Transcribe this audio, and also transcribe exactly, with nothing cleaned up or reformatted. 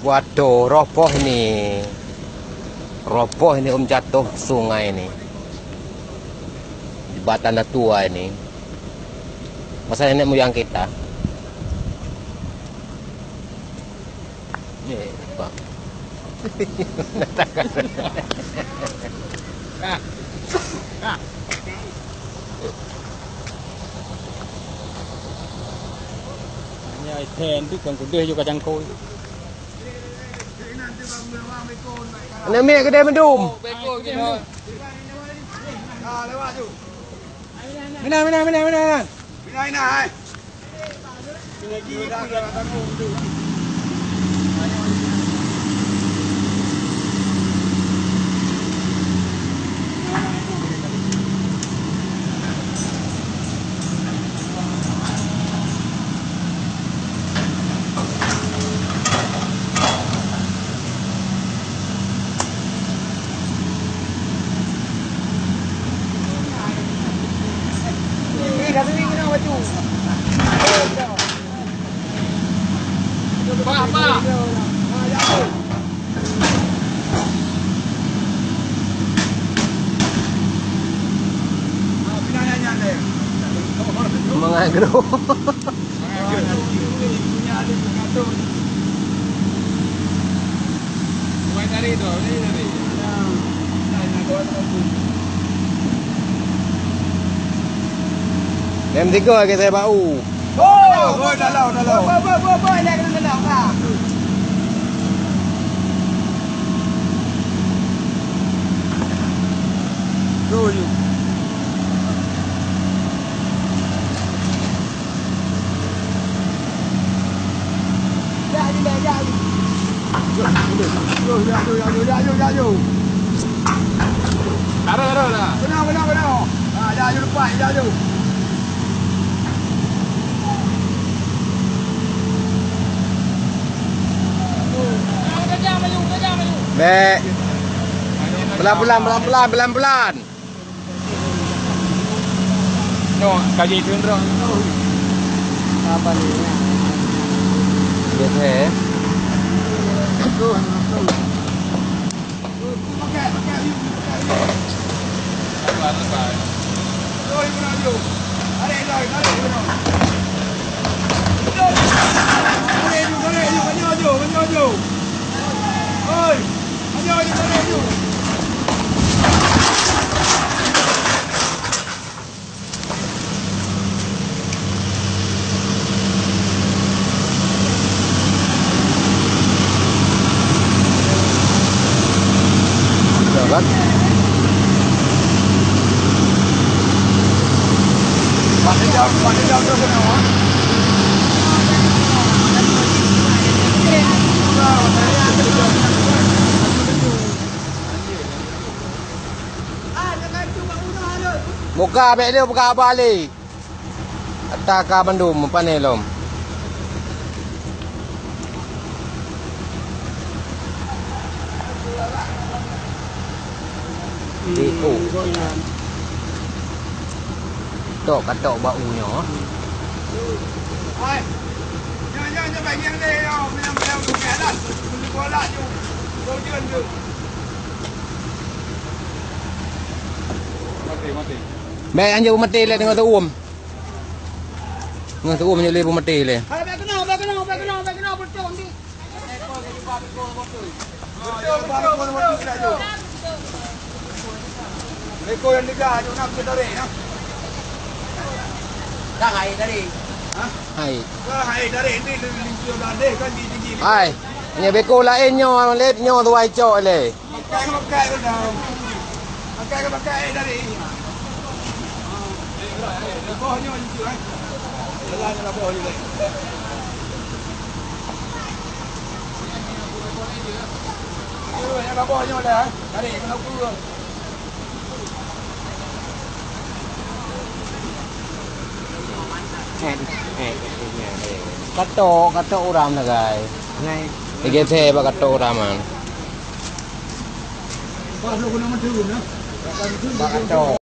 Waduh, roboh ini. Roboh ini, Om, jatuh sungai ini. Jembatan tua ini. Masa nenek moyang kita. Ni, Pak. Ni ai then tu kan kudeh juga jangkau. Aneuk miet keudeh mandum. Mina, mina, mina, mina. Mina, mina, hai. Mangat groe. Dem tiga ke saya bau. Oh, oh, dalam, dalam. Boi, boi, boi, boi, boi, nak kena dalam, ha. Go, you. Taruh, taruh, taruh. Benar, benar, benar. Ha, dah, you lepas, dah, you. Bek. Pelan-pelan, pelan-pelan, pelan-pelan. Nyoe, ka jitundrong. Apa ni? Biasa, eh? Jalan. Buka bek dia, buka balik. Ata ka bandum, pane lom. Di, oh. Tok, katok bak u nyoe. Mati, mati. Bèk anjeuet meumaté lé teungoh teuuem. Teungoh teuuem nyoe lé meumaté lé. Hai, bèk keunoe, bèk keunoe, bèk keunoe, bèk keunoe, beutôi. Beko nyang teuga, nyoe na keu tarek, na. Dah hai tarek. Hah? Hai. Dah hai tarek ni, lincur dah deh, kan gigi-gigi. Hai. Nyoe beko laén nyoe, lét nyoe tuwai cok lé. Pakai, pakai dah. Pakai, pakai dari ini. Bawah nyoe lincur, eh. Jalan ni lah bawah nyoe. Ayo, yang bawah nyoe dah, eh. Tarik, kena ukur. Katok, katok uram sagai. Ngai. Lagi saya bak katok uram, man. Bak katok.